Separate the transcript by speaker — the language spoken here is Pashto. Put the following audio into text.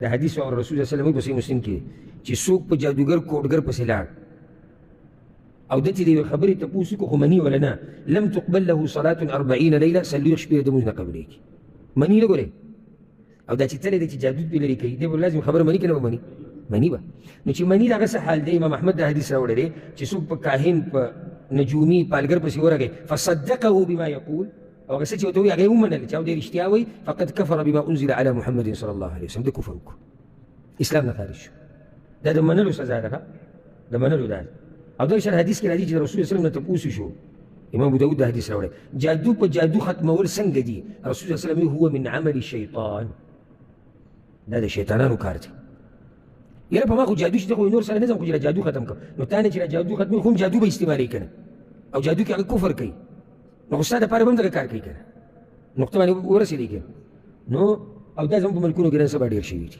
Speaker 1: د حدیث او رسول الله صلی الله علیه وسلم په صحیح مسلم کې چې څوک په جادوګر کوډګر پسې لاړ او ده چې د یوې خبرې تپوس وکړو خو مني وله نه، لم تقبل له صلاة 40 لیله، 40 شپې د لمونځ نه قبلېږي. مني نه ګورې. او دا چې تللی دی چې جادو پرې لرې کوي، دی به لازم خبره مني که نه به مني؟ مني به. نو چې مني د هغه څه حال دی؟ امام احمد دا حدیث راوړی دی چې څوک په کاهن، په نجومي، پالګر پسې ورغی، فصدقه بما یقول، او هغه څه چې ورته وایي هغه یې ومنل چې او دی رښتیا وایي، فقد کفر بما انزل علی محمد صلی الله علیه وسلم، ده کفر وکړو، اسلام نه خارج شو. دا د منلو سزا ده، د منلو ده. او دا شان حدیث کې راځي چې رسول الله صلی الله علیه وسلم نه تپوس شو، امام ابو داود دا حدیث راوړی، جادو په جادو ختمول څنګه دي؟ رسول الله صلی الله علیه وسلم هو من عمل الشیطان، دا د شیطانانو کار دی. یاره په ما خو جادو شته، خو نور سره نه ځم، خو چې جادو ختم کړم، نو تا نه چې جادو ختم خو هم جادو به استعمالوي که نه، او جادو کې هغه کفر کوي، نو خو ستا دپاره به هم دغه کار کوي که نه. نقطه باندې ورسېدې که نو. او دا زموږ په ملکونو کې نن سبا ډېر شوي دي.